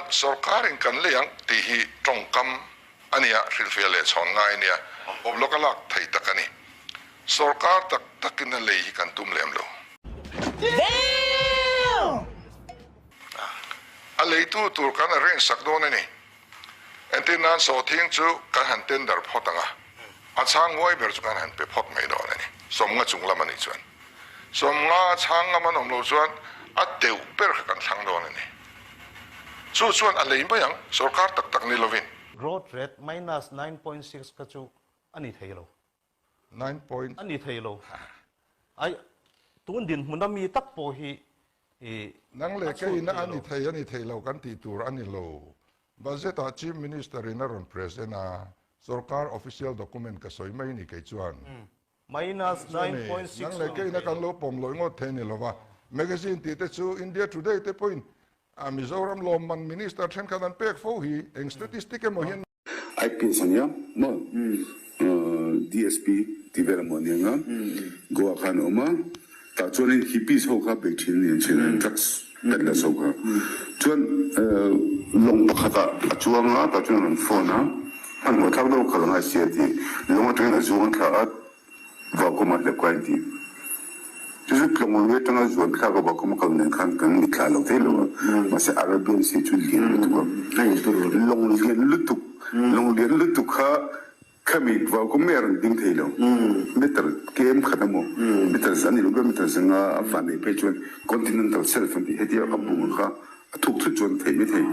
Sorkarin kan lei ang tih hi tawngkam a nia, hrilhfiah leh chhawn ngai a nia, awm lawk a lak thei tak a ni. Sorkar tak takin a lei hi kan tum lem lo. A leitu tur kan arrange sak dawn a ni. Entir nan sawhthing chu kan han tender phawt ang a, a chhang huai ber chu kan han pe phawt mai dawn a ni. Sawmnga chung lam a nih chuan sawmnga a chhang ngam an awm lo chuan a deuh ber kha kan thlang dawn a ni. Chu chuan a lei mai ang, sorkar tak tak ni lovin. Growth rate minus 9.6 kha chu a ni thei lo. 9 point. A ni thei lo. Ai, tun dinhmun a mi tak pawh hi i Nang leh a kei chhut ina thei a ni lo. thei a ni thei lo kan tih tur a ni lo. Budget ah Chief Minister in a rawn present a, sorkar official document ka sawi mai ni kei chuan. Minus Chuan nine i, point six nang a leh ni kei ina thei kan lo. lo pawm lawih ngawt thei ni lova. Magazine tih te chu India Today te pawhin a Mizoram lawmman Minister thenkhat an pek fo hi eng statistic emaw hian IPS a nia maw? DSP tih vel amaw ania nga Goa khan a awm a, tah chuanin hippies ho kha bei thin a ni ang thin a, drugs peddlers ho kha. Chuan lawng pakhatah a chuang a, tah chuan a rawn phone a, hmanhmawh thlak deuh kal angai sia tih lawng atangin a zuang thla a, Vaukawma hlep ka inti. Chu chu tlawng lui atanga zuan thlak a vaukawma kal nen khan kan mit thla lo thei lo a, mahse Arabian Sea chu lian lutuk a, lawng lian lutuk, lawng lian lutuk kha khami vaukawm mai a rawn ding thei lo, meter kem khat emaw, meter za ni lo ber meter zanga a van neih phei chuan continental shelf an tih hetia a bung kha a thuk thut chuan thei mai thei.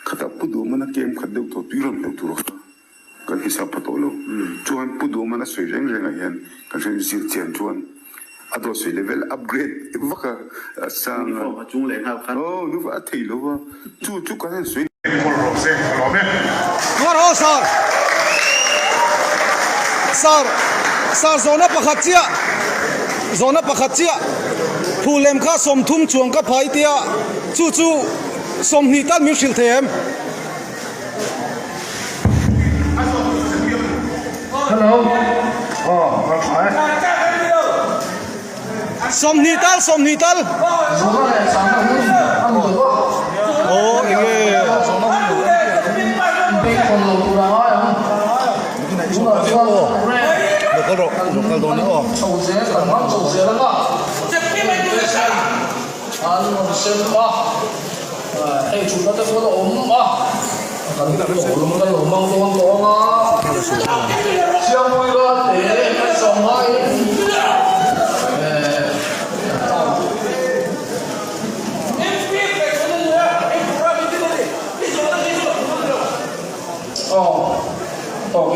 Khatah pu duhman a kem khat deuh tawh tui rawn hleuh tur a kha. Kan hisap pha tawh lo. Chuan Pu Duhman a sawi reng rengah hian kan hre zir chian chuan a dawt sawi level upgrade vak a sang a. Uniform a chung leh nghal khan. Aw uniform a thei lo va, chu chu kan han sawi. Enkawl rawh se ka lawm e. Tuar haw sir. Sir, sir zawhna pakhat chiah, zawhna pakhat chiah. Phulem kha 30 chuang ka phai tia, chu chu 20 tal min hrilh thei em? 20 tal 20 tal aw enge lokal rawh lokal dawn ni aw. Hei thutna te pawh a awm a, kan lawm kan lo hmang dawn tawh ang a, Siampuii ral te kan sawm ngaiin eh aw ok.